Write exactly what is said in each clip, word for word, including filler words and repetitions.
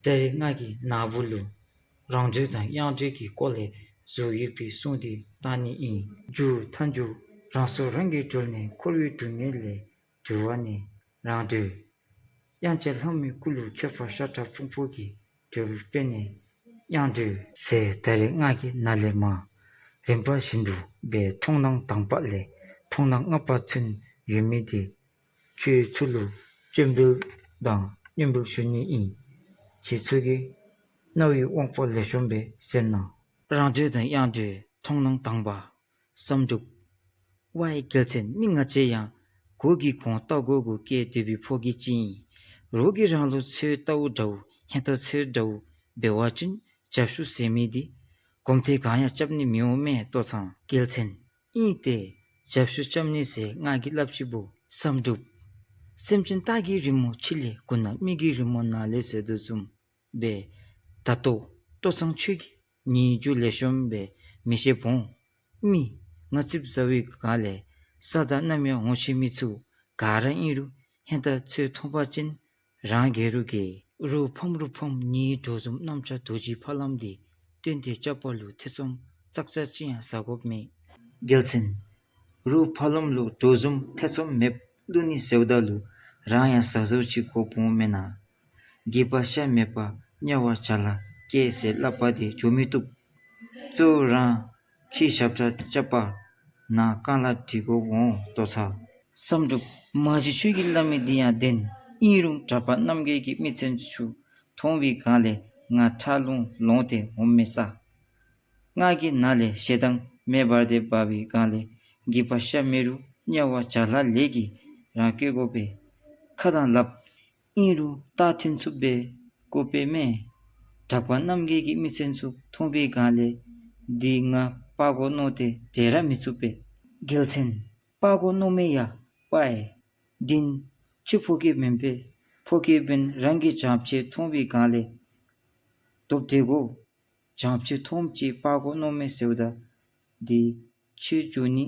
ད་རེས་ང་གིས་ན་བུ་ལུ་རང་གྲོལ་དང་དབྱངས་སྒྲོལ་གྱི་སྐོར་ལས་བཟོ་ཡོད་པའི་སྲུང་འདི་བཏང་ནི་ཨིན། རྒྱུ་མཐའ་མཇུག་རང་སྲོག་རང་གིས་སྒྲོལ་ནས་འཁོར་བའི་སྡུག་བསྔལ་ལས་གྲོལ་བ་ནི་རང་གྲོལ། དབྱངས་ཅན་ལྷ་མོའི་སྐུ་ལུ་མཆོད་པ་ཤ་ཁྲག་ཕུང་པོ་གིས་གྲོལ་བ་ནི་དབྱངས་གྲོལ་ཟེར། ད་རེས་ང་གིས་ན་ལས་མར་རིམ་པ་བཞིན་དུ་སྦེ་མཐོང་སྣང་དང་པ་ལས་མཐོང་སྣང་ལྔ་པ་ཚུན་ཡོད་མི་འདི་ཁྱེད་ཚུ་ལུ་སྤྱན་འབུལ་དང་སྙན་འབུལ་ཞུ་ནི་ཨིན། ཁྱེད་ཚུ་གིས་རྣ་བའི་དབང་པོ་ལེགས་ཤོམ་སྦེ་གསན་གནང་། རང་གྲོལ་དང་དབྱངས་གྲོལ་མཐོང་སྣང་དང་པ། བསམ་གྲུབ། ཝའི་རྒྱལ་མཚན། མི་ང་བཅས་ཡང་གོ་གི་གོང་ལྟ་དགོ་གོ་སྐྱེས་སྡོད་པའི་ཕོ་སྐྱེས་ཅིག་ཨིན། རོགས་ཀྱིས་རང་ལུ་ཚོད་ལྟཝ་འདྲཝ་ཧན་ཏ་ཚོད་འདྲཝ་འབད་བ་ཅིན་རྒྱབ་བཤུད་ཟེར་མི་འདི་གོམ་ཐེངས་གང་ཡང་རྐྱབ་ནི་མི་འོང་མས་ཏོ་ཚང་། རྒྱལ་མཚན། ཨིན་ཏེ། རྒྱབ་བཤུད་རྐྱབ་ནི་ཟེར་ང་གིས་སླབ་ཅི་བོ། བསམ་གྲུབ། སེམས་ཅན་སྟག་གི་རི་མོ་ཕྱི་ལས་གུ་ན་མི་གི་རི་མོ་ནང་ལས་ཟེར་དོ་བཟུམ་སྦེ་ད་ལྟོ་ཏོ་ཚང་ཁྱོད་ཀྱིས་ངེའི་རྒྱུ་ལེགས་ཤོམ་སྦེ་མི་ཤེས་འོང་། མི་ང་རྩིགཔ་ཟ་བའི་སྒང་ལས་ས་དང་གནམ་ཡང་ངོ་ཤེས་མི་ཚུགས། ག་ར་ཨིན་རུང་ཧན་ཏ་ཚོད་མཐོང་པ་ཅིན་རང་རྒྱལ་རུང་རྒྱལ། རོགས་ཕམ་རོགས་ཕམ་ངེའི་གྲོགས་བཟུམ་གནམ་ལྕགས་རྡོ་རྗེ་ཕ་ལམ་འདི་བཏོན་ཏེ་རྐྱབ་པ་ལུ་ཐེ་ཚོམ་ཙག་ཙག་ཅིག་ཡང་ཟ་དགོཔ་མེད། རྒྱལ་མཚན། རོགས་ཕ་ལམ་ལུ་གྲོགས་བཟུམ་ཐེ་ཚོམ་མེདཔ་བླུག་ནི་ཟེརཝ་ད་ལུ་རང་ཡང་ཟ་ཟཝ་ཅིག་དགོཔ་འོང་མེན་ན། སྒྱིད་པ་ཤ་མེད་པ་དམྱལ་བ་བྱ་ལ་སྐྱེ་ཟེར་སླབ་པ་འདི་འགྱོ་མི་བཏུབ། གཙོ་བོ་རང་ཁྱི་ཞབས་ཁྲ་རྐྱབ་པ་ན་རྐང་ལག་འགྲིག་དགོཔ་འོང་ཏོ་ཚང་། བསམ་གྲུབ། མ་གཞི་ཁྱོད་ཀྱིས་སླབ་མི་འདི་ཡང་བདེན། ཨིན་རུང་གྲགས་པ་རྣམ་རྒྱལ་གྱི་མི་ཚན་ཚུ་མཐོང་བའི་སྒང་ལས་ང་ཁྲག་རླུང་ལོང་སྟེ་འོངམ་མས་ས། ང་གིས་ན་ལས་ཞེ་སྡང་མེ་འབར་ཏེ་འབར་བའི་སྒང་ལས་སྒྱིད་པ་ཤ་མེད་རུང་དམྱལ་བ་བྱ་ལ་ལས་ཀྱིས་རང་བཀོད་དགོ་པས། ཁ་དང་ལགཔ་ཨིན་རུང་རྟགས་ཐོན་ཚུགསཔ་སྦེ་བཀོད་པས་མས། གྲགས་པ་རྣམ་རྒྱལ་གྱི་མི་ཚན་ཚུ་མཐོང་བའི་སྒང་ལས་འདི་ང་སྤར་དགོ་མནོ་སྟེ་དེ་ར་མི་ཚུགས་པས། རྒྱལ་མཚན། སྤར་དགོ་མནོ་མི་ཡང་སྤར་ཡི། འདི་ཁྱོད་ཕོ་སྐྱེས་མེན་པས། ཕོ་སྐྱེས་འབདན་རང་གིས་བྱང་ཕྱོགས་མཐོང་བའི་སྒང་ལས་སྟོབས་དེ་གོ། བྱང་ཕྱོགས་མཐོངམ་ཅིག་སྤར་དགོ་མནོ་མས་ཟེརཝ་ད་འདི་ཁྱོད་འགྱོ་ནི་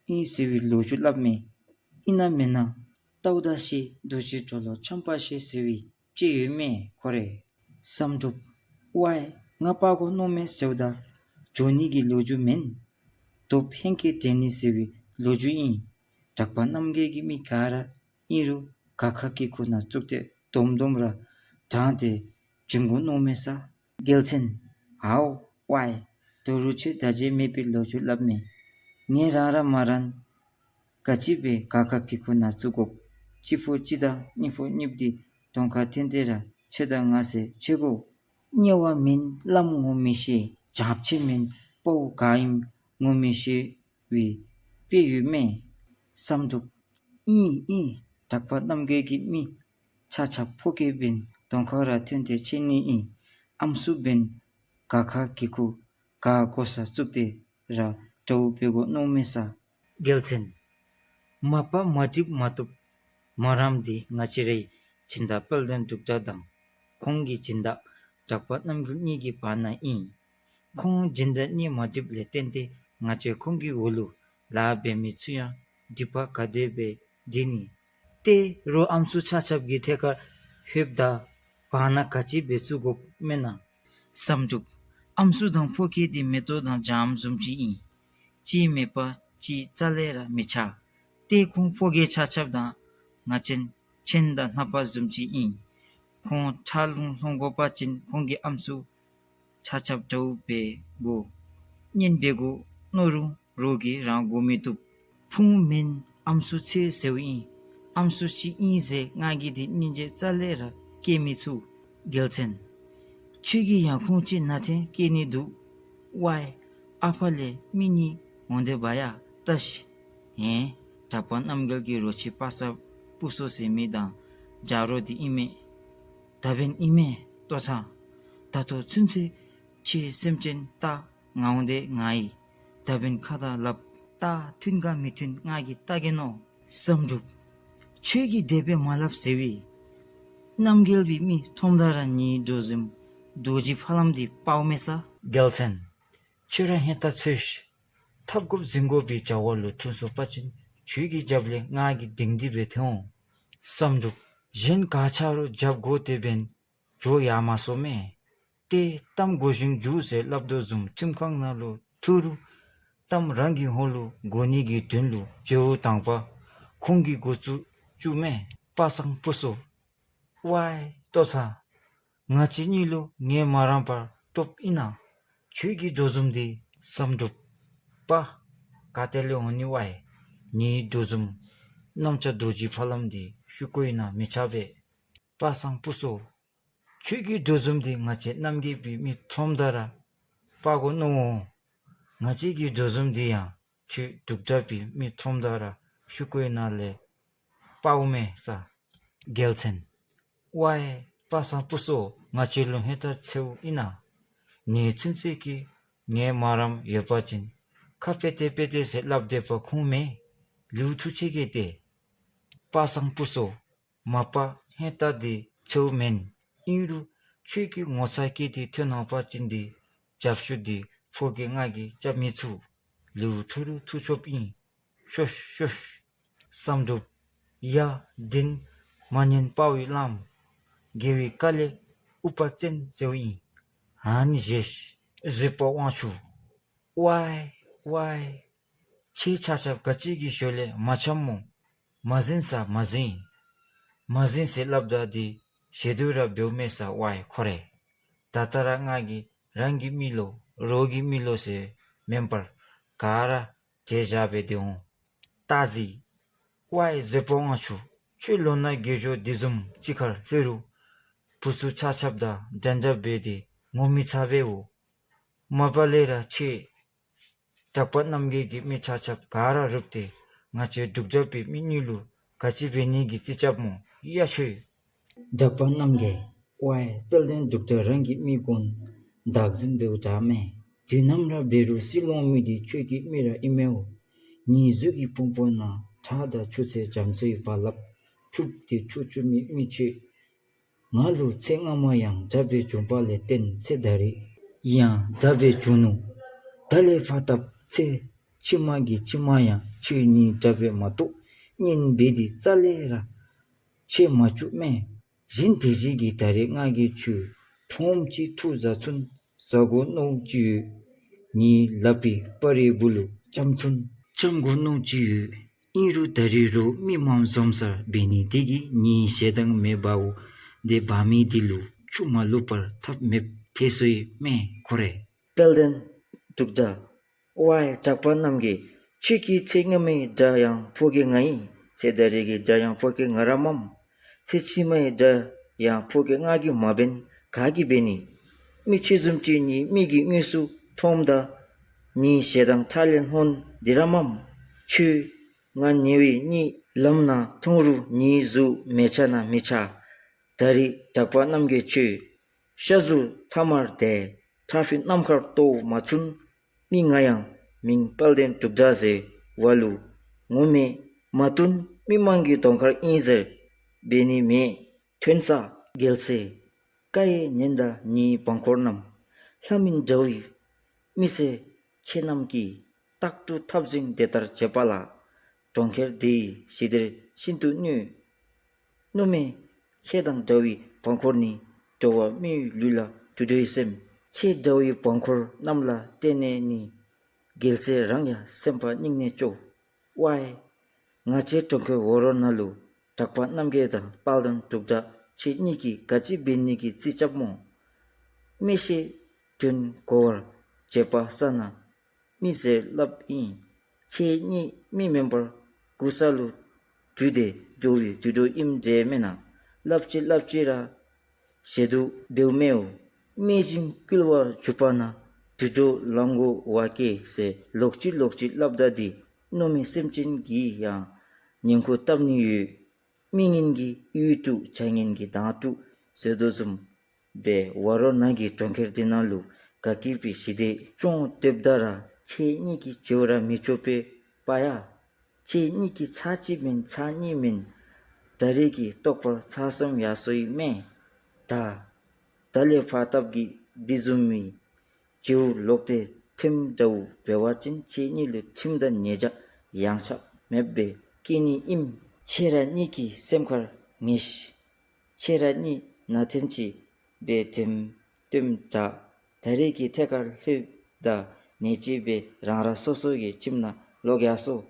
ཨིན་ཟེར་བའི་ལོ་རྒྱུས་སླབ་མས། ཨིན་ན་མེན་ན་ལྟཝ་ད་ཤེས། རྡོ་རྗེ་གྲོགས་ལོ་འཆམ་པ་ཤེས་ཟེར་བའི་ཅིག་ཡོད་མས་ཁོ་རེ། བསམ་གྲུབ། ཝའི་ང་སྤར་དགོ་མནོ་མས་ཟེརཝ་ད་འགྱོ་ནི་གི་ལོ་རྒྱུས་མེན། སྟོབས་ཧེང་སྐལ་ལྡན་ནི་ཟེར་བའི་ལོ་རྒྱུས་ཨིན། གྲགས་པ་རྣམ་རྒྱལ་གྱི་མི་ག་ར་ཨིན་རུང་ག་ཁ་གི་ཁུག་ནང་བཙུགས་ཏེ་དོམ་དོམ་ར་དྲངས་ཏེ་བྱིན་དགོ་མནོ་མས་ས། རྒྱལ་མཚན། ཨའོ་ཝའི། ད་རུང་ཁྱོད་བརྡ་ཆད་མེད་པའི་ལོ་རྒྱུས་སླབ་མས། ངེ་རང་ར་མ་རན། ག་ཅི་སྦེ་ག་ཁ་གི་ཁུག་ནང་བཙུགས་དགོཔ། གཅིག་ཕོག་གཅིག་དང་གཉིས་ཕོག་གཉིསཔ་འདི་གདོང་ཁར་འཐོན་ཏེ་ར་ཁྱོད་དང་ང་ཟེར་ཁྱོད་གོ། དམྱལ་བ་མེན་ལམ་ངོ་མི་ཤེས། བྱང་ཕྱོགས་མེན་དཔའ་བོ་ག་ཨིནམ་ངོ་མི་ཤེས་པའི་དཔེ་ཡོད་མས། བསམ་གྲུབ། ཨིན་ཨིན། གྲགས་པ་རྣམ་རྒྱལ་གྱི་མི་ཆ་ཁྱབ་ཕོ་སྐྱེས་འབདན་གདོང་ཁར་ར་འཐོན་ཏེ་འཆོལ་ནི་ཨིན། ཨམ་སྲུ་འབདན་ག་ཁ་གི་ཁུག་ག་དགོ་སར་བཙུགས་ཏེ་ར་དགྲ་བོ་འབད་དགོ་མནོ་མས་ས། རྒྱལ་མཚན། མ་པ་མ་འགྲིགཔ་མ་བཏུབ་མ་རངམ་འདི་ང་བཅས་རའི་སྦྱིན་བདག་དཔལ་ལྡན་འབྲུག་གྲགས་དང་ཁོང་གི་སྦྱིན་བདག་གྲགས་པ་རྣམ་རྒྱལ་གཉིས་ཀྱི་བར་ན་ཨིན། ཁོང་སྦྱིན་བདག་གཉིས་མ་འགྲིགཔ་ལས་བརྟེན་ཏེ་ང་བཅས་ཁོང་གི་འོག་ལུ་ལཱ་འབད་མི་ཚུ་ཡང་སྒྲིབ་པ་ག་དེ་སྦེ་འདི་ནི། ཏེ་རོགས་ཨམ་སྲུ་ཆ་ཁྱབ་ཀྱི་ཐད་ཁར་ལྷོདཔ་ད་བར་ན་ག་ཅི་སྦེ་བཙུགས་དགོཔ་མེན་ན། བསམ་གྲུབ། ཨམ་སྲུ་དང་ཕོ་སྐྱེས་འདི་མེ་ཏོག་དང་སྦྱངམ་བཟུམ་ཅིག་ཨིན། གཅིག་མེད་པར་གཅིག་རྩ་ལས་ར་མི་ཆགས། ཏེ་ཁོང་ཕོ་སྐྱེས་ཆ་ཁྱབ་དང་ང་བཅས་ཆེན་དང་སྣ་པ་བཟུམ་ཅིག་ཨིན། ཁོང་ཁྲག་རླུང་ལྷོང་དགོ་པ་ཅིན་ཁོང་གི་ཨམ་སྲུ་ཆ་ཁྱབ་དགྲ་བོ་འབད་དགོ། གཉེན་འབད་དགོ་མནོ་རུང་རོགས་ཀྱིས་རང་དགོ་མི་བཏུབ། ཕུང་མེན་ཨམ་སྲུ་ཚེ་ཟེརཝ་ཨིན། ཨམ་སྲུ་ཅིག་ཨིན་ཟེར་ང་གིས་འདི་སྙིང་རྗེ་རྩ་ལས་ར་སྐྱེ་མི་ཚུགས། རྒྱལ་མཚན། ཁྱོད་ཀྱིས་ཡང་ཁུངས་ཅིག་ན་ཐེན་སྐྱེ་ནི་འདུག། ཝའི་ཨ་ཕ་ལས་མི་གཉིས་འོང་སྟེ་འབག་ཡར་བལྟ་ཤིག། ཧེ། གྲགས་པ་རྣམ་རྒྱལ་གྱི་རོ་ཁྱི་པ་སངས་སྤུ་སོ་ཟེར་མི་དང་ཇ་རོ་འདི་ཨིན་མས། ད་འབདན་ཨིན་མས་ཏོ་ཚང་། ད་ལྟོ་ཚུན་ཚོད་ཁྱེད་སེམས་ཅན་ལྟ་ང་འོང་སྟེ་ང་ཡི། ད་འབདན་ཁ་དང་ལགཔ་རྟགས་མཐུན་ག་མི་མཐུན་ང་གིས་བལྟ་གེ་མནོ། བསམ་གྲུབ། ཁྱོད་ཀྱིས་དེ་སྦེ་མ་སླབ་ཟེར་བས། རྣམ་རྒྱལ་པའི་མི་མཐོངམ་ད་ར་ངེའི་གྲོགས་བཟུམ་རྡོ་རྗེ་ཕ་ལམ་འདི་དཔའ་བོ་མས་ས། རྒྱལ་མཚན། ཁྱོད་ར་ཧན་ཏ་འཚོལ་ཤིག། འཐབ་དགོཔ་འཛིང་དགོ་པའི་བྱ་བ་ལུ་ཐུག་སོང་པ་ཅིན་ཁྱོད་ཀྱི་རྒྱབ་ལས་ང་གིས་སྒྲིང་སྒྲི་སྦེ་འཐོན་འོང་། བསམ་གྲུབ། གཞན་ག་ཆ་རུང་རྒྱབ་དགོ་དེ་འབདན་ འགྱོ་ཡར་མ་སོང་མས། ཏེ་གཏམ་གོ་ཞིང་འགྱོ་ཟེར་སླབ་དོ་བཟུམ་ཁྲིམས་ཁང་ནང་ལུ་ཐུག་རུང་གཏམ་རང་གི་ཧོང་ལུ་གོ་ནི་གི་དོན་ལུ་བྱེལཝ་དང་པ་ཁོང་གིས་འགོ་བཙུགས་བཅུག་མས། པ་སངས་བུ་སོ། ཝའི་ལྟོ་ཚང་། ང་བཅས་གཉིས་ལུ་ངལ་མ་རངས་པར་སྟོནམ་ཨིན་ན། ཁྱོད་ཀྱིས་འགྲོ་བཟུམ་འདི་བསམ་གྲུབ། པ། ག་ཏེ་ལས་འོང་ནི་ཝའི། ངེའི་འགྲོ་བཟུམ་གནམ་ལྕགས་རྡོ་རྗེ་ཕ་ལམ་འདི་ཤུ་ཀོ་ཨིན་ན་མི་ཆགས་པས། པ་སངས་བུ་སོ། ཁྱོད་ཀྱིས་འགྲོ་བཟུམ་འདི་ང་བཅས་རྣམ་རྒྱལ་པའི་མིག་མཐོངམ་ད་ར་དཔའ་དགོ་མནོ་འོང་། ང་བཅས་ཀྱི་འགྲོ་བཟུམ་འདི་ཡང་ཁྱོད་འབྲུག་སྒྲ་པའི་མིག་མཐོངམ་ད་ར་ཤུ་ཀོ་ཨིན་ན་ལས་དཔའཝ་མས་ས། རྒྱལ་མཚན། ཝའི་པ་སངས་བུ་སོ། ང་བཅས་ལུ་ཧེ་ཏ་འཚོལཝ་ཨིན་ན། ངེའི་ཚུན་ཚོད་ཀྱི་ངལ་མ་རངསམ་ཡོད་པ་ཅིན་ཁ་ཕྱེ་སྟེ་ཕྱེ་སྟེ་ཟེར་སླབ་སྡོད་པ་ཁུངས་མེད། ལེའུ་ཐུགས་ཆེ་གེ་ཏེ། པ་སངས་བུ་སོ། མ་པ་ཧེ་ཏ་འདི་འཚོལཝ་མེན། ཨིན་རུང་ཁྱོད་ཀྱིས་ངོ་ཚ་བསྐྱེད་དེ་ཐོན་འོང་པ་ཅིན་འདི་རྒྱབ་ཤུད་འདི་ཕོ་སྐྱེས་ང་གིས་རྐྱབ་མི་ཚུགས། ལེའུ་ཐུགས་རུང་ཐུགས་ཆོདཔ་ཨིན། ཤོ་ཤོ། བསམ་གྲུབ། ཡ། འདི་ནི་མ་ཉན་དཔའ་བོའི་བླམ། རྒྱལ་བའི་བཀའ་ལས་ཨུཏྤ་བཙན་ཟེརཝ་ཨིན། ཧན་ཞེས་བཟོད་པ་དབང་ཕྱུག། ཝའི་ཝའི། ཁྱེད་ཆ་ཁྱབ་ག་ཅི་གི་ཞོར་ལས་མ་འཆམ་མོ། མ་ཟིན་ས་མ་ཟིན། མ་ཟིན་ཟེར་སླབ་ད་འདི་ཞེ་སྡུག་ར་འབདཝ་མས་ས་ཝའི་ཁོ་རེ། ད་ལྟ་ར་ང་གིས་རང་གི་མི་ལོ་རོགས་ཀྱི་མི་ལོ་ཟེར་མེན་པར་ག་ར་བྲེ་བཞག་སྦེ་སྡོད་འོང་། ཏ་ཟི། ཝའི་བཟོད་པ་དབང་ཕྱུག། ཁྱོད་ལོ་ན་རྒས་ཤོས་འདི་བཟུམ་ཅིག་ཁར་ལྷོད་རུང་བུ་ཚུ་ཆ་ཁྱབ་དང་འདྲན་འདྲ་འབད་དེ་ངོ་མི་ཚ་བས་འོ། མ་པ་ལས་ར་ཁྱོད་གྲགས་པ་རྣམ་རྒྱལ་གྱི་མི་ཆ་ཁྱབ་ག་ར་རུབ་སྟེ་ང་བཅས་འབྲུག་སྒྲ་པའི་མི་གཉིས་ལུ་ག་ཅི་འབད་ནི་གི་རྩིས་རྐྱབ་མོ། ཡ་ཁྱོད། གྲགས་པ་རྣམ་རྒྱལ། ཝའི་དཔལ་ལྡན་འབྲུག་སྒྲ་རང་གི་མི་གོང་བདག་འཛིན་འབདཝ་དྲག་མས། དུས་ནམ་ར་འབད་རུང་སྲིད་ལོང་མི་འདི་ཁྱོད་ཀྱི་མི་ར་ཨིན་མས་འོ། ངེའི་གཟུགས་ཀྱི་ཕུང་པོ་ནང་ཁྲག་དང་ཆུ་སེར་རྒྱ་མཚོའི་རྦ་རླབས་འཁྲུགས་ཏེ་འཁྲུགས་བཅུག་མི་མི་ཁྱོད། ང་ལུ་ཚེ་སྔ་མ་ཡང་དགྲ་སྦེ་བྱོན་པ་ལས་བརྟེན་ཚེ་ད་རེས་ཡང་དགྲ་སྦེ་བྱོན་ནུག། ད་ལས་ཕར་ད་ཚེ་ཕྱི་མ་གི་ཕྱི་མ་ཡང་ཁྱོད་གཉིས་དགྲ་སྦེ་མ་གཏོགས་གཉེན་འབད་དེ་རྩ་ལས་ར་ཕྱད་མ་བཅུག་མས། གཞན་དེ་བཞིན་གྱི་ད་རེས་ང་གིས་ཁྱོད་མཐོངམ་ཅིག་ཐུགས་བཟའ་ཚུན་བཟའ་དགོ་མནོཝ་ཅིག་ཡོད། ངེའི་ལག་པའི་སྤར་རི་བུ་ལུ་བཅམ་ཚུན་བཅམ་དགོ་མནོཝ་ཅིག་ཡོད། ཨིན་རུང་ད་རེས་རོགས་མི་མང་འཛོམས་སར་འབད་ནི་དེ་གིས་ངེའི་ཞེ་སྡང་མེ་འབརཝ་དེ་འབར་མི་དེ་ལུ་ཆུ་མ་བླུགས་པར་ཐབས་མེདཔ་ཐལ་སོ་ཡི་མས་ཁོ་རེ། དཔལ་ལྡན་འབྲུག་སྒྲ། ཝའི་གྲགས་པ་རྣམ་རྒྱལ། ཁྱོད་ཀྱི་ཚེ་སྔ་མའི་དགྲ་ཡང་ཕོ་སྐྱེས་ང་ཨིན། ཚེ་ད་རེས་ཀྱི་དགྲ་ཡང་ཕོ་སྐྱེས་ང་ར་མས། ཚེ་ཕྱི་མའི་དགྲ་ཡང་ཕོ་སྐྱེས་ང་གིས་མ་འབད་ན་ག་གིས་འབད་ནི། མི་ཁྱོད་བཟུམ་ཅིག་ངེའི་མིག་གི་དངོས་སུ་མཐོངམ་ད་ངེའི་ཞེ་སྡང་ཁྲག་ལས་ལྷོང་འདི་ར་མས། ཁྱོད་ང་ཉེ་བའི་གཉིད་ལམ་ནང་མཐོང་རུང་ངེའི་གཟུགས་མེ་ཆ་ནང་མི་ཆགས། ད་རེས་གྲགས་པ་རྣམ་རྒྱལ་ཁྱོད་ཤ་ཟུར་ཐ་མར་དེ་ཁྲག་ཕུད་གནམ་ཁར་གཏོར་མ་ཚུན་མི་ང་ཡང་མིང་དཔལ་ལྡན་འབྲུག་སྒྲ་ཟེར་བ་ལུ་ངོ་མས། མ་བཏོན་མི་མང་གི་གདོང་ཁར་ཨིན་ཟེར་འབད་ནི་མེད། ཐོན་ས། རྒྱལ་སྲས། བཀའ་ཡི་ཉན་དང་ངེའི་འབངས་འཁོར་རྣམས། ལྷ་མིན་དགྲ་བོའི་མི་སེར་ཁྱེད་རྣམས་ཀྱིས་རྟག་ཏུ་འཐབ་འཛིང་དེ་ལྟར་བྱེད་པ་ལ། གྲོང་ཁྱེར་འདི་ཡི་ཞི་བདེར་ཤིན་ཏུ་གནོད། མནོ་མས། ཁྱེད་དང་འདྲ་བའི་འབངས་འཁོར་ནི་འགྲོ་བ་མིའི་ལུས་ལ་དུད་འགྲོའི་སེམས། ཁྱེད་འདྲ་བའི་འབངས་འཁོར་རྣམས་ལ་བརྟེན་ནས་ནི་རྒྱལ་སྲས་རང་ཡང་སེམས་པ་སྙིང་ནས་སྐྱོ། ཝའི། ང་བཅས་གྲོང་ཁྱེར་ཝ་རོ་ན་ལུ་གྲགས་པ་རྣམ་རྒྱལ་དང་དཔལ་ལྡན་འབྲུག་སྒྲ་ཁྱེད་གཉིས་ཀྱིས་ག་ཅི་འབད་ནི་གི་རྩིས་རྐྱབ་སྨོ། མི་ཤེས་དོན་གོ་བར་བྱེད་པ་ས་ན་མི་ཟེར་སླབ་ཨིན། ཁྱེད་གཉིས་མི་མེན་པར་གུ་ས་ལུ་འདྲུད་དེ་འགྲོ་བའི་དུད་འགྲོ་ཨིནམ་འདྲས་མེན་ན། སླབ་ཅི་སླབ་ཅི་ར་ཞེ་སྡུག་འབདཝ་མས་འོ། སྨད་ཅིང་བསྐུལ་བར་འཇུག་པ་ན། དུད་འགྲོ་ལང་གོ་བ་སྐྱེས་ཟེར་ལོག་ཅི་ལོག་ཅི་སླབ་ད་འདི་མནོ་མི་སེམས་ཅན་གྱིས་ཡང་ཉན་ཁུ་བཏབ་ནི་ཡོད། མི་ངན་གྱིས་གཡུལ་དཀྲུགས་བྱ་ངན་གྱིས་གདོང་དཀྲུགས་ཟེར་དོ་བཟུམ་སྦེ་ཝ་རོ་ན་གི་གྲོང་ཁྱེར་འདི་ནང་ལུ་དགའ་སྐྱིད་པའི་ཞི་བདེ་སྐྱོང་སྡོདཔ་ད་ར་ཁྱེད་གཉིས་ཀྱིས་བྱོག་ར་མི་བྱོག་པས་པ་ཡ། ཁྱེད་གཉིས་ཀྱིས་ཚར་གཅིག་མེན་ཚར་གཉིས་མེན་ད་རེས་ཀྱི་ལྟོགས་པར་ཚར་གསུམ་ཡར་སོ་ཡི་མས། ད་ད་ལས་ཕར་ཐབས་ཀྱིས་འདི་བཟུམ་མའི་བྱེལཝ་ལོག་སྟེ་ཐོནམ་འདྲཝ་འབད་བ་ཅིན་ཁྱེད་གཉིས་ལུ་ཁྲིམས་དང་ཉེས་བྱ་ཡང་ཆགས་མེདཔ་སྦེ་སྐྱེ་ནི་ཨིན། ཁྱེད་ར་གཉིས་ཀྱི་སེམས་ཁར་ངེས་ཤིག། ཁྱེད་ར་གཉིས་ནང་ཐོན་ཅིག། སྦེ་དྲནམ་བཏོནམ་དྲག། ད་རེས་ཀྱི་ཐད་ཀར་ལྷོདཔ་ད་ནེ་ཅིག་སྦེ་རང་རང་སོ་སོ་གི་ཁྱིམ་ནང་ལོག་ཡར་སོང་།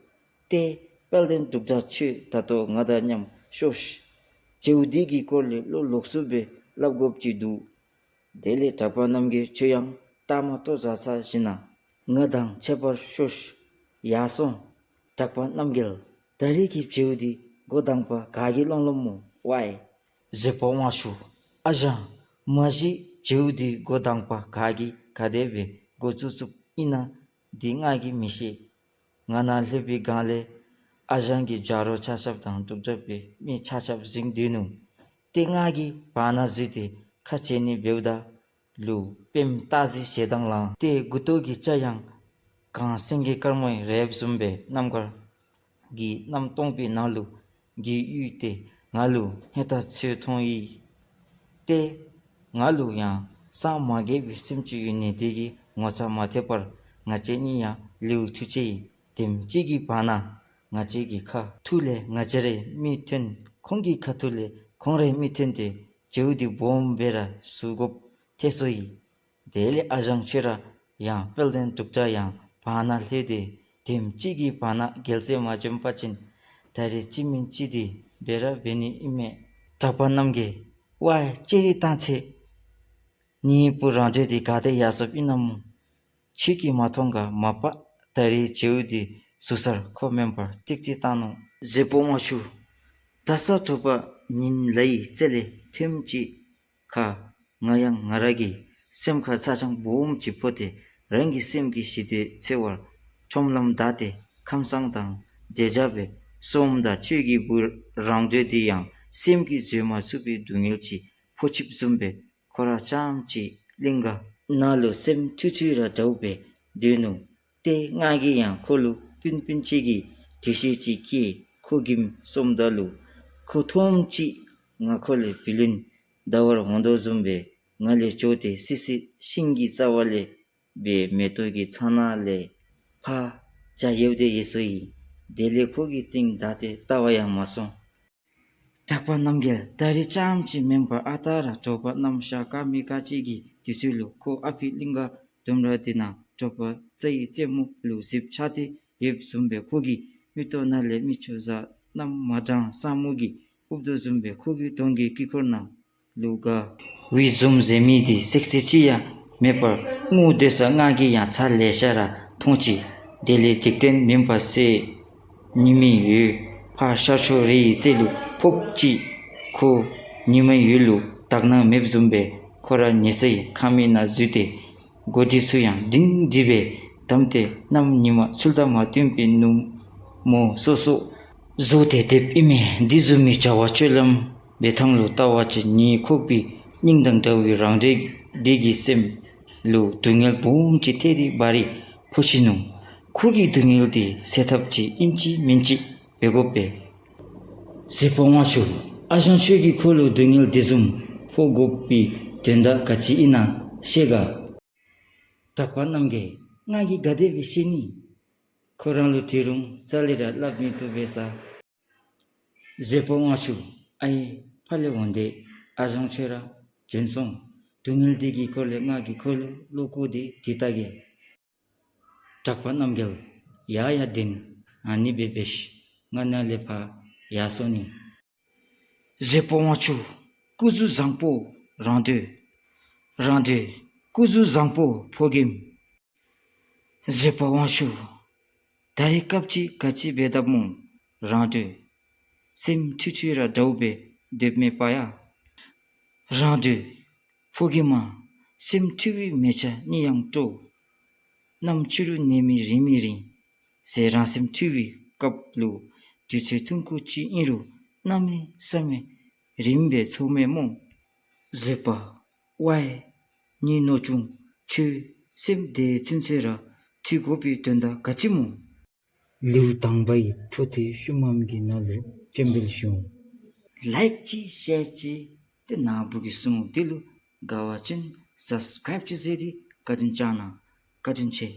ཏེ་དཔལ་ལྡན་འབྲུག་སྒྲ་ཁྱོད་ད་ལྟོ་ང་དང་མཉམ་ཤོག་ཤིག། བྱེའུ་འདི་གི་སྐོར་ལས་བློ་ལོགས་སུ་སྦེ་སླབ་དགོཔ་ཅིག་འདུག། དེ་ལས་གྲགས་པ་རྣམ་རྒྱལ་ཁྱོད་ཡང་ལྟ་མ་ལྟོ་བཟའ་ཚར་ཞིནམ་ང་དང་ཕྱད་པར་ཤོག་ཤིག། ཡར་སོང་། གྲགས་པ་རྣམ་རྒྱལ། ད་རེས་ཀྱི་བྱེའུ་འདི་མགོ་དང་པ་ག་གིས་སློང་སློངམ་སྨོ་ཝའི། བཟོད་པ་དབང་ཕྱུག། ཨ་ཞང་། མ་གཞི་བྱེའུ་འདི་མགོ་དང་པ་ག་གིས་ག་དེ་སྦེ་མགོ་བཙུགས་བཙུགསཔ་ཨིན་ན་འདི་ང་གིས་མི་ཤེས། ང་ནཱ་ལྷོད་པའི་སྒང་ལས་ཨ་ཞང་གི་ཇ་རོ་ཆ་ཁྱབ་དང་འབྲུག་སྒྲ་པའི་མི་ཆ་ཁྱབ་གཟིམ་སྡོད་ནུག། ཏེ་ང་གིས་བར་ན་འཛུལ་ཏེ་ཁ་ཕྱེ་ནི་འབདཝ་ད་ལུ་པདྨ་སྟག་གཟིག་ཞེ་སྡང་ལངས། ཏེ་མགུ་ཏོ་གི་སྐྱ་ཡང་གངས་སེང་གེ་དཀར་མོའི་རལཔ་བཟུམ་སྦེ་རྣམ་དཀར་གྱི་གནམ་སྟོང་པའི་ནང་ལུ་འགྱེལ་ཡོད་དེ་ང་ལུ་ཧེ་ད་ཚུར་མཐོང་ཡི། ཏེ་ང་ལུ་ཡང་སངས་མ་རྒྱས་པའི་སེམས་ཅིག་ཡོད་ནི་དེ་གིས་ངོ་ཚ་མ་ཐེག་པར་ང་བཅས་གཉིས་ཡང་ལེའུ་ཐུག་ཅི་ཡི། དེམ་ཅིག་གི་བར་ན་ང་བཅས་ཀྱི་ཁ་ཐུག་ལས་ང་བཅས་རའི་མིག་ཐོན། ཁོང་གི་ཁ་ཐུག་ལས་ཁོང་རའི་མིག་ཐོན་ཏེ་བྱེའུ་འདི་སྦོམ་སྦེ་ར་བཟོ་དགོཔ་ཐལ་སོ་ཡི། དེ་ལས་ཨ་ཞང་ཁྱོད་ར་ཡང་དཔལ་ལྡན་འབྲུག་སྒྲ་ཡང་བར་ན་ལྷོད་དེ་དེམ་ཅིག་གི་བར་ན་རྒྱལ་མཚན་མ་བྱོན་པ་ཅིན་ད་རེས་ཅི་མིན་ཅི་འདི་འབད་ར་འབད་ནི་ཨིན་མས། གྲགས་པ་རྣམ་རྒྱལ། ཝའི་ཅེ་རི་བཏང་ཚེ་ངེའི་བུ་རང་བྱོན་འདི་ག་ཏེ་ཡར་སོཔ་ཨིན་ན་སྨོ། ཁྱོད་ཀྱིས་མ་མཐོང་ག་མ་པ་ད་རེས་བྱེའུ་འདི་བཟོ་སར་ཁོ་མེན་པར་ཏིག་ཙི་བཏང་ནུག། བཟོད་པ་དབང་ཕྱུག། ད་ས་དྲོ་པ་ཉིམ་ལ་ཡི་རྩེ་ལས་ཐོནམ་ཅིག་ཁར་ང་ཡང་ང་ར་གི་སེམས་ཁར་ཚ་གྱང་སྦོམ་ཅིག་ཕོག་སྟེ་རང་གི་སེམས་ཀྱི་ཞི་བདེ་འཚོལ་བར་ཁྲོམ་ལམ་བདའ་སྟེ་ཁམས་སངས་དང་མཇལ་བྱ་སྦེ་སོངམ་ད་ཁྱོད་ཀྱི་བུ་རང་བྱོན་འདི་ཡང་སེམས་ཀྱིས་བཟོད་མ་ཚུགས་པའི་སྡུག་བསྔལ་ཅིག་ཕོག་ཆིཔ་བཟུམ་སྦེ་ཁོ་ར་རྐྱངམ་གཅིག་གླིང་ག་ནང་ལུ་སེམས་འཁྲུག་འཁྲུག་ར་འདྲཝ་སྦེ་སྡོད་ནུག། ཏེ་ང་གིས་ཡང་ཁོ་ལུ་སྤུན་སྤུན་ཅིག་གི་དྲི་ཤེས་ཅིག་བསྐྱལ། ཁོ་གིམ་སོངམ་ད་ལུ་ཁོ་མཐོངམ་ཅིག་ང་ཁོ་ལས་བུ་ལོན་བདའ་བར་འོང་དོ་བཟུམ་སྦེ་ང་ལས་བྱོག་སྟེ་སི་སི་ཤིང་གི་རྩ་བ་ལས་སྦེ་མེ་ཏོག་གི་ཚང་ནང་ལས་ཕར་བྱ་ཡོབ་སྟེ་ཡར་སོ་ཡི། དེ་ལས་ཁོ་གི་རྟིང་བདའ་སྟེ་བལྟ་བར་ཡང་མ་སོང་། གྲགས་པ་རྣམ་རྒྱལ། ད་རེས་རྐྱངམ་གཅིག་མེན་པར་ཨ་རྟག་ར་དྲོ་པ་གནམ་ཤར་ཀ་མེད་ཀ་ཅིག་གི་དུས་ཚོད་ལུ་ཁོ་ཨ་ཕི་གླིང་ག་ལྡུམ་ར་འདི་ནང་དྲོ་པ་རྩྭའི་རྩེ་མོ་ལུ་གཟིགས་འཕྱད་དེ་ཡོདཔ་བཟུམ་སྦེ་ཁོ་གི་མིག་ཏོ་ནང་ལས་མིག་ཆུ་གཟར་གནམ་མ་དྲངས་ས་སྨུག་གིས་ཨུབ་དོ་བཟུམ་སྦེ་ཁོ་གི་གདོང་གི་དཀྱིལ་འཁོར་ནང་ལུ་དགའ་བའི་འཛུམ་ཟེར་མི་འདི་སིག་སིག་ཅིག་ཡང་མེད་པར་སྔུ་སྡོད་ས་ང་གིས་ཡང་ཚར་ལེ་ཤ་ར་མཐོང་ཅི། དེ་ལས་འཇིག་རྟེན་མུན་པ་སེལ་ཉི་མའི་འོད་ཕར་ཤར་ཕྱོགས་རི་ཡི་རྩེ་ལུ་ཕོགཔ་ཅིག་ཁོ་ཉི་མའི་འོད་ལུ་དག་སྣང་མེདཔ་བཟུམ་སྦེ་ཁོ་ར་ཉལ་སའི་ཁང་མིག་ནང་འཛུལ་ཏེ་གོ་དྲི་ཚུ་ཡང་སྒྲིང་སྒྲི་སྦེ་བསྡམས་ཏེ་གནམ་ཉི་མ་ཚུལ་དང་མ་མཐུན་པའི་ནུབ་མོ་སོ་སོ་བཟོ་སྟེ་སྡོདཔ་ཨིན་མས། འདི་བཟུམ་མའི་བྱ་བ་སྤྱོད་ལམ་འབད་ཐངས་ལུ་བལྟ་བ་ཅིན་ཉེ་འཁོར་པའི་སྙིང་དང་འདྲ་བའི་རང་འདྲེ་འདི་གི་སེམས་ལུ་སྡུག་བསྔལ་སྦོམ་ཅིག་ཐེ་རི་བ་རི་ཕོག་ཅི་ནུག། ཁོ་གི་སྡུག་བསྔལ་འདི་སེལ་ཐབས་ཅིག་ཨིན་ཅི་མིན་ཅི་འབད་དགོ་པས། བཟོད་པ་དབང་ཕྱུག། ཨ་ཞང་ཁྱོད་ཀྱིས་ཁོ་ལུ་སྡུག་བསྔལ་འདི་བཟུམ་ཕོག་དགོ་པའི་དོན་དག་ག་ཅི་ཨིན་ན་ཤེས་ག། གྲགས་པ་རྣམ་རྒྱལ། ང་གིས་ག་དེ་སྦེ་ཤེས་ནི། ཁོ་ར་ལུ་དྲི་རུང་རྩ་ལས་ར་སླབ་མི་བཏུབ་པས་ས། བཟོད་པ་དབང་ཕྱུག། ཨའི་ཕར་ལས་འོང་སྟེ་ཨ་ཞང་ཁྱོད་ར་བྱོན་སོང་། སྡུག་བསྔལ་འདི་གི་སྐོར་ལས་ང་གིས་ཁོ་ལུ་བློ་བཀོད་དེ་དྲི་བལྟ་གེ། གྲགས་པ་རྣམ་རྒྱལ། ཡ་ཡ་བདེན། ཨ་ནི་སྦེ་འབད་ཤིག། ང་ནཱ་ལས་ཕར་ཡར་སོ་ནི། བཟོད་པ་དབང་ཕྱུག། སྐུ་གཟུགས་བཟང་པོ་རང་གྲོལ། རང་གྲོལ། སྐུ་གཟུགས་བཟང་པོ་ཕོ་རྒནམ། བཟོད་པ་དབང་ཕྱུག། ད་རེས་སྐབས་ཅིག་ག་ཅི་འབད་དཔ་སྨོ། རང་གྲོལ། སེམས་འཁྲུག་འཁྲུག་ར་འདྲཝ་སྦེ་སྡོདཔ་མས་པ་ཡ། རང་གྲོལ། ཕོ་རྒནམ། སེམས་འཁྲུག་པའི་མལ་ཆ་གཉིད་ཡང་སྤྲོ། གནམ་ཕྱི་རུ་ཉི་མ་རིང་མི་རིང་ཟེར་རང་སེམས་འཁྲུག་པའི་སྐབས་ལུ་དུས་ཚོད་ཐུང་ཀུ་ཅིག་ཨིན་རུང་གནམ་མེད་ས་མེད་རིངམ་སྦེ་ཚོརཝ་མས་སྨོ། བཟོད་པ། ཝའི་ངེའི་ནོར་ཆུང་། ཁྱོད་སེམས་བདེ་ཚུན་ཚོད་ར་འཁྲུག་དགོ་པའི་དོན་དག་ག་ཅི་སྨོ། ལེའུ་དང་པའི་འཕྲོ་མཐུད་ཤུལ་མམ་གྱི་ནང་ལུ་སྤྱན་འབུལ་ཞུ་འོང་། ལའིཀ་ཅིག་ཤེར་ཅིག་ཏེ་ནཱ་བུ་གི་སྲུང་འདི་ལུ་དགའ་བ་ཅིན་སབ་སི་ཀརའིབ་ཅིག་མཛད་དེ་བཀའ་དྲིན་བསྐྱང་གནང་། བཀའ་དྲིན་ཆེ།